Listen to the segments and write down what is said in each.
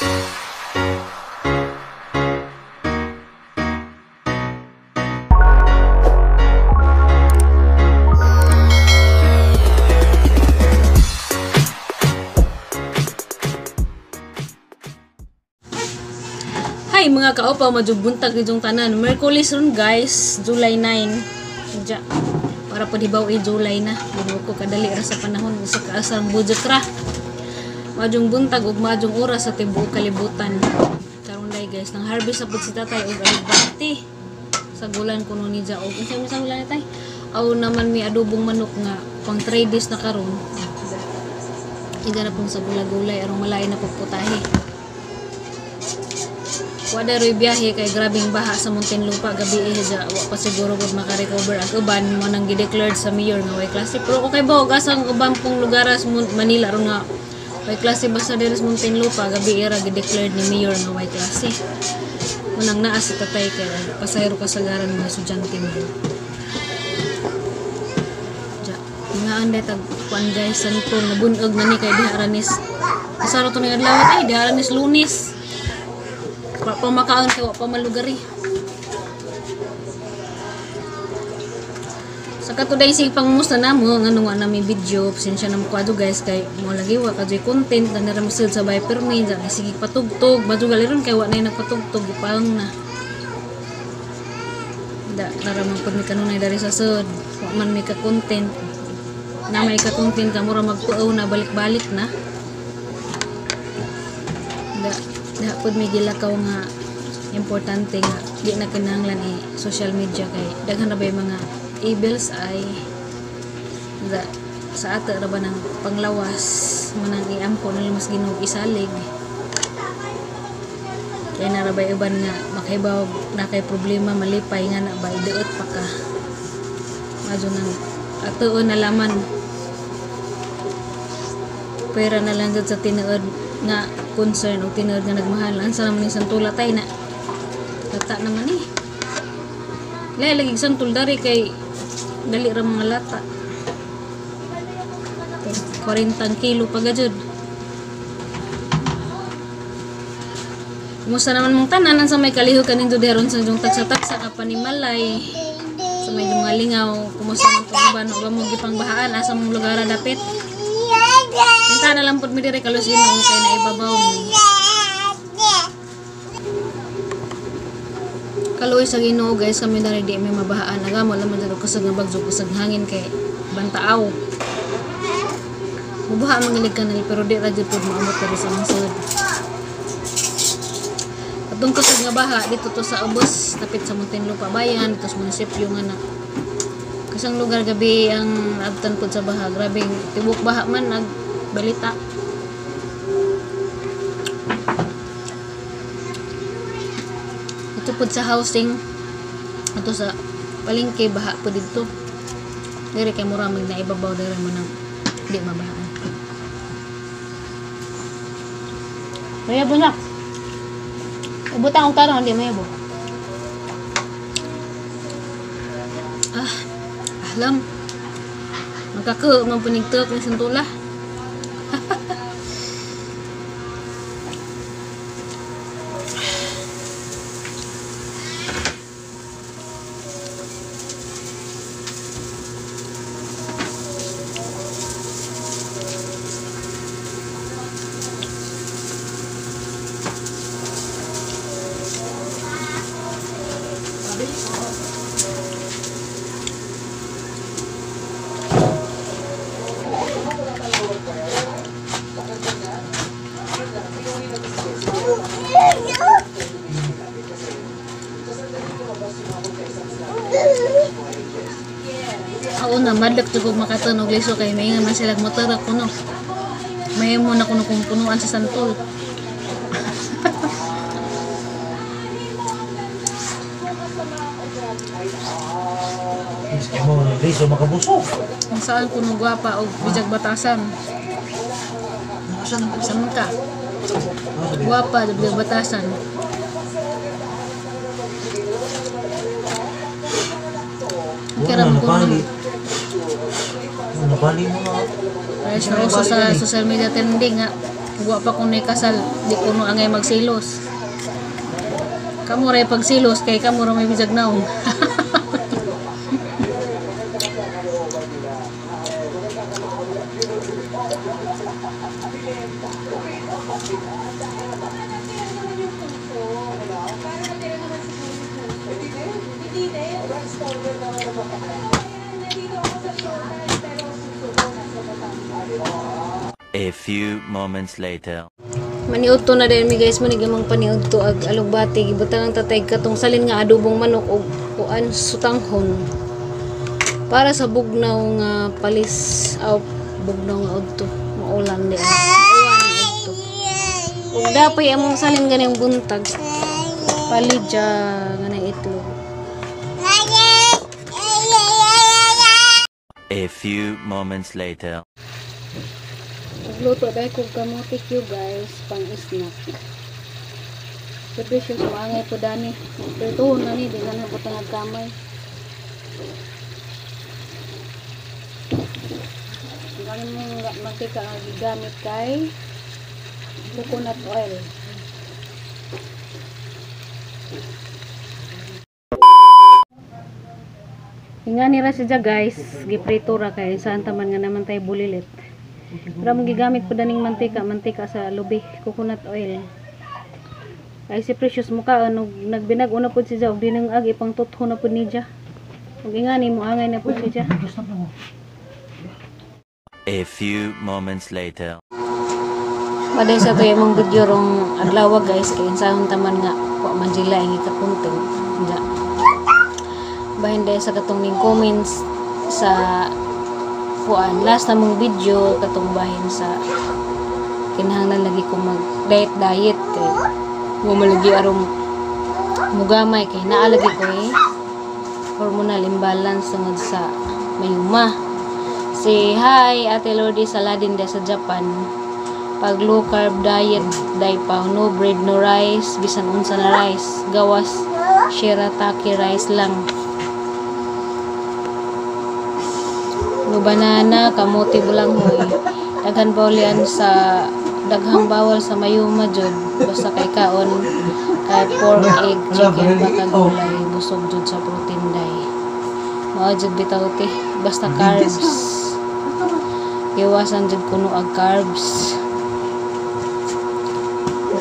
Hi mga kaopa, majubuntag dijong tanan. Merkulis ron guys, July 9. Diya. Para po dibaw July na. Ginoo ko kadali ra sa panahon sa kaasang budget ra. Majong buntag ug majong oras sa tibuok kalibutan. Karon day guys, nang harvest sa pud si tatay og alugbati. Sa gulan kuno ni ja og unsa man sa gulan tay? Aw naman may adobong manok nga pang 3 days na karon. Ida na pong sa gulay-gulay arong malain na pagputahe. Wala ro'y biyahe kay grabing baha sa Muntinlupa gabi eh ja wa pa siguro gud maka-recover ang uban mo nang gi-declared sa mayor nga way klase pero okay ba og asang uban pong lugar sa Manila ron nga way klase basta diri sa Muntinlupa gabi era gi-declared ni mayor nga way klase mo nang naa sa tatay kay pasahero kasagaran mga estudyante mo ja mga anday tag kuan guys santol nabunog na ni kay diha ra nis kasaro to ning adlaw ay diha ra nis Lunes. Wa pa makaon kay wa pa malugari. Sa katuday sig pangumusta namo ngano nga nami video, pasensya na mo kwado guys kay mo lagi wa kajoy content na nara mo sa bay permi ja sige patugtog madugal ron kay wa nay nagpatugtog ipang na. Da nara man pud mi kanunay dari sa sud, wa man mi ka content. Na may ka content ka mura magpuaw na balik-balik na. Da Dahapod may gilakaw nga importante nga di na kinahanglan i social media kay daghan ra bay mga evils ay da, sa ato ra ba ng panglawas manang iampo na mas Ginoo isalig kay na ra bay uban nga makahibaw na kay problema malipay nga na ba iduot pa ka madyo nang atoon na laman pera na lang jud sa tinuod nga concern o tinuod nga nagmahal ansa naman yung santula tay na lata naman eh lay lagi santol dari kay dali ra mga lata 40 kilo pa gajud. Kumusta naman mong tanan sa may kalihok kanin jud heron sa jung tagsa-tagsa ka panimalay sa may mga lingaw kumusta man tong uban o ba mo gipang bahaan asa mong lugar dapit. Minta na lang pud mi diri kalos Ginoo kay naibabaw mi. Kaluoy sa Ginoo guys kami diri di mi mabahaan. Nagamo lang man jud kusog nga bagyo kusog hangin kay bantaaw. Mubaha man gilig kanal pero di ra jud pud maabot diri sa nasod. Atong kusog nga baha dito to sa ubos dapit sa Muntinlupa bayan dito sa munisipyo nga na. Kasang lugar gabi ang abtan pud sa baha. Grabe tibok baha man nag balita. Ito pud sa housing, ito sa palengke baha pud didto. Diri kay mura mag naibabaw diri mo nang di mabahaan. Mayabo na. Ibutang og tarong di mayabo. Ah, ahlam. Magkaka man punigtok ni santula. Ako na madlak jud kog makatunog liso kay may man sila motor ako no. May mo na kuno kung punuan sa santol. Mo liso makabusog. Ang saan kuno gwapa og bijag batasan. Sa ka. Gwapa bijag batasan. Kira mo kuno. Nabali mo na. Guys, nauso sa social media trending nga. Wa pa kung kasal, di ko no angay magsilos. Kamo ray pagsilos kay kamo ra may bijag naong. A few moments later. Maniudto na din mi guys, manig amang paniudto ag alugbati gibutang ang tatay katong salin nga adobong manok og kuan sutanghon. Para sa bugnaw nga palis aw bugnaw nga udto, maulan di ay. Maulan nga udto. Ug dapay among salin ganing buntag. Palidya nga na itlog. A few moments later. Nagluto dahil kog kamote Q guys, pang snack. Si Precious maangay po dani. Pero na ni, di na nabutang ang kamay. Ang gamit mong mantika ang gigamit kay coconut oil. Nga nira siya guys, giprito ra kay saan taman nga naman tayo bulilit. Pero among gigamit po daning mantika, mantika sa lubi, coconut oil. Ay si Precious mukha ano nagbinag una pud siya og dinang ag ipang tutho na pud niya. Ug ingani mo angay na pud siya. A few moments later. Maday sa to imong video rong adlaw guys kay insahon taman nga wa man sila ang ika-content. Diya. Bahin dahil sa katong ning comments sa kuan last na mong video katong bahin sa kinahanglan lagi ko mag diet diet kay mumalagi arong mugamay kay naalagi ko hormonal imbalance tungod sa mayuma. Say hi Ate Lordy Saladin de sa Japan. Pag low carb diet day pa, no bread no rice, bisan unsa na rice, gawas shirataki rice lang. No banana, kamote bulanghoy. Daghan bawlian sa daghang bawal sa mayuma jud, basta kay kaon kay pork, egg, chicken, baka gulay, busog jud sa protein day. Mao jud bitaw te, basta carbs. Iwasan jud kuno ag carbs.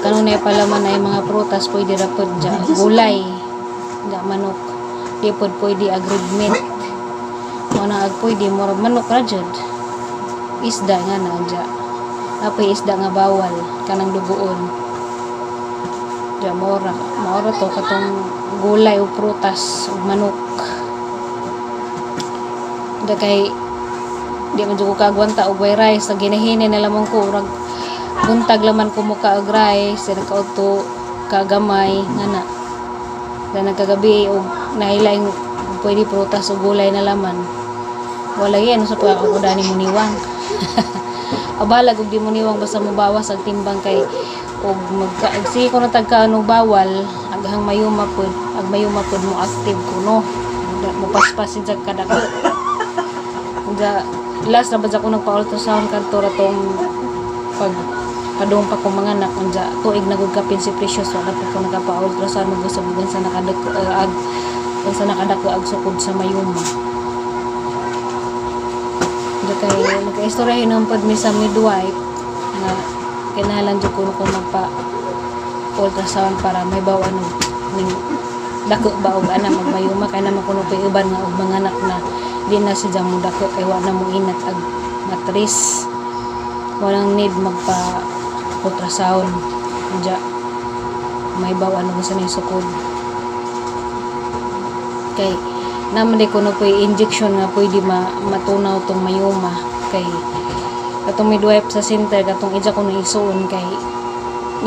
Kanunay pala man ay mga prutas pwede ra pod dya, gulay, dya manok. Di pod pwede ag red meat. Mo na ag pwede murag manok ra jud. Isda nga na dya. Apoy isda nga bawal kanang dugoon. Dya mora, maora to katong gulay o prutas ug manok. Dya kay di man jud ko kaagwanta og way rice, ang ginahini na lamang ko urag buntag laman ko muka og rice, dahil nagkaudto kagamay nga na. Dahil nagkagabi og nahilaing pwede prutas o gulay na laman. Wala yan sa pagkakudani mo niwang. Abalag og di mo niwang basta mobawas ang timbang kay og magka sige ko na tagka og bawal aghang mayuma pod, ag mayuma pod mo active kuno. Mo paspas siya kadako. Unja last na ba ko nagpa-ultrasound kadto ra tong pag padung pa ko mga anak unja tuig na gud kapin si Precious, wala pa ko nagpa-ultrasound magusab sa nakadako ag sa nakadako ag sukod sa mayuma. Unja kay nagka-istorya hinon pod mi sa midwife nga kinahanglan jud kuno ko magpa ultrasound para may baw ano ning dako ba og ana magmayuma kay naman kuno koy uban nga og mga anak na di na siya mo dako kay wa na mo inat ag matris. Walang need magpa ultrasound unja may baw ano sa ning sukod kay naman di kuno koy injection nga pwede matunaw tong mayuma kay katong midwife sa center katong ija ko nang isuon kay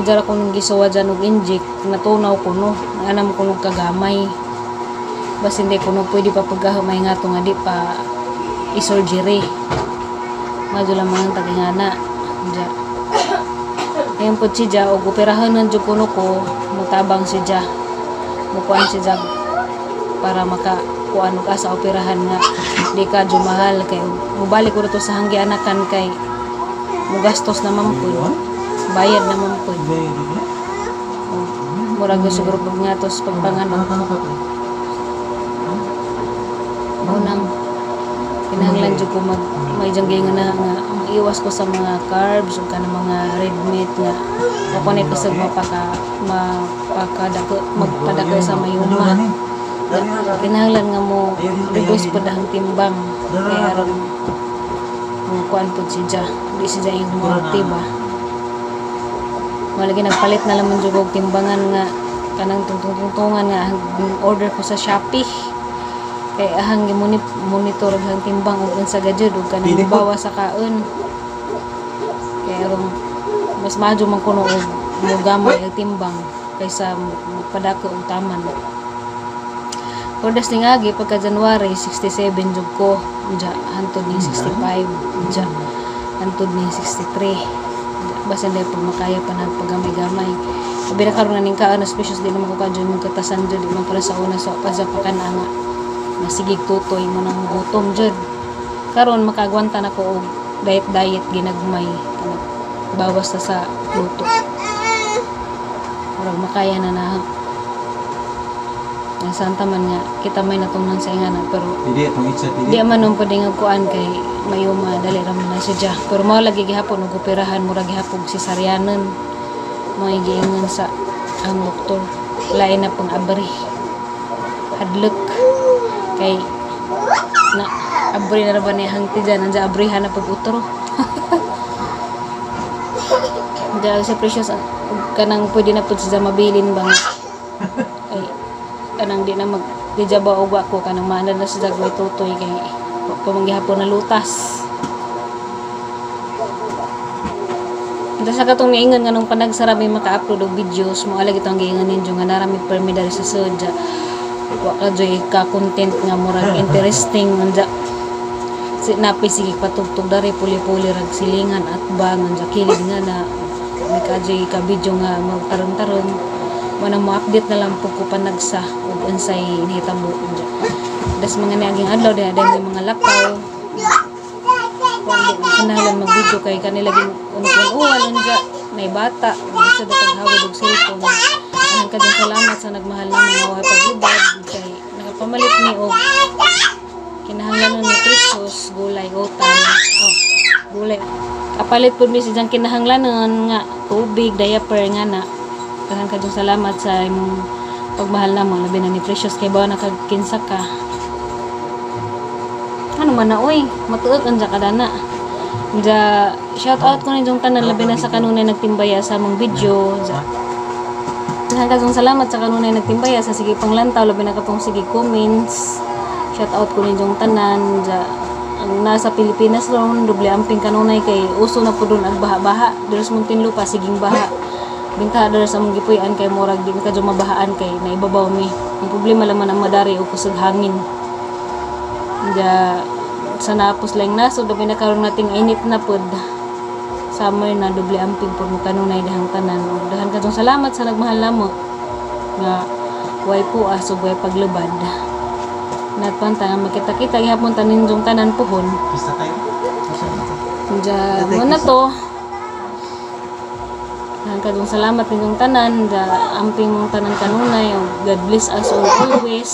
ija ra ko nang gisuwa dyan og inject natunaw kuno anam ko nung kagamay basin di kuno pwede pa pagkahamay nga to nga di pa i-surgery madyo lang mga tagingana dya. Ngayon po si Ja, og operahan ng jud kuno ko, mutabang si Ja, mukuan si Ja para maka kuan ka sa operahan nga di ka jumahal kay mubalik ko to sa hanggi anakan kay mugastos naman po. Bayad naman po. Murag siguro pag ngatos pagpanganod. Unang kinahanglan jud ko mag may jang nga na nga iwas ko sa mga carbs ug kanang mga red meat nga ako ni kusog mapakadako magpadako sa mayuma. Kinahanglan nga mo reduce pud ang timbang kay aron mo kuan pud siya, di siya yung mo ba. Malagi nagpalit na lang man jud og timbangan nga kanang tungtungtungan nga order ko sa Shopee. Kay ahang monitor ang timbang og unsa ga jud ug kanang bawa sa kaon. Kay aron mas maayo man kuno og mogamay ang timbang kaysa padako og taman. Ordas ning agi pagka January 67 jud ko, unja hantod ning 65, unja hantod ning 63. Basta dahil pag makaya pa na paggamay-gamay. Abi na karon ning kaon suspicious di naman ko kadyo mong katasan jud, di man para sa una so pa sa pakana nga masigig tutoy mo nang gutom jud. Karon makagwanta na ko og diet diet ginagmay, bawas na sa luto. Murag makaya na na. Ang santa man nga kita may natungnan sa ingana pero di man nung pwede nga kuan kay mayuma dali ra man na siya. Pero mao lagi gihapon og operahan, murag gihapon si Cesareanon. Mga giingon sa ang doktor lain na pang abri. Hadlok kay na abri na ra ba ni hangti dyan, nandiyan abrihan na pag-utro. Diyan sa Precious kanang pwede na pud siya mabilin bang ay kanang di na mag di ba og ko kanang maanad na siya gway tutoy kay pamanggihapon na lutas. Unta sa katong niingon nga nung panagsara may maka-upload og videos mo alagi itong giingon ninyo nga narami permi diri sa sudya. Wa ka joy ka content nga murag interesting anja. Si napi sige patugtog dari puli-puli rag silingan at bang anja kilid nga na may ka joy ka video nga magtarong-tarong manang mo-update na lang po ko panagsa ug unsay nahitabo anja. Das mga niaging adlaw dahil may mga lakaw. Kinahanglan mag-video kay kanila ging unkuan unja may bata sa dapaghawid og cellphone. Anang kadong salamat sa nagmahal na mga way paglibad kay nakapamalit ni og kinahanglan ni Precious gulay utan. Oh, gulay. Kapalit pud mi siyang kinahanglanon nga tubig, diaper nga na. Daghang kadong salamat sa imong pagmahal namo labi na ni Precious kay bawa nakagkinsa ka. Ano man na oy, matuog anja kadana. Anja shout out ko ninyong tanan labi na sa kanunay nagtimbaya sa among video. Anja daghang kadong salamat sa kanunay nagtimbaya sa sige panglantaw labi na katong sige comments. Shout out ko ninyong tanan. Anja ang nasa Pilipinas ron doble amping kanunay kay uso na pud ang baha-baha diri sa Muntinlupa siging baha. Bingka diri sa among gipuy-an kay murag di mi kadyo mabahaan kay naibabaw mi. Ang problema laman ang madari og kusog hangin. Anja sa napos lang naso dobi na karon nating init na pod summer na doble amping pod mo kanunay dahang tanan. Ug dahan kadtong salamat sa nagmahal namo nga way puas ug way paglubad. Natpanta nga makita-kita gihapon tanin jung tanan puhon. Anja mo na to. Dahan kadtong salamat ninyong tanan, da amping mong tanan kanunay. God bless us all always.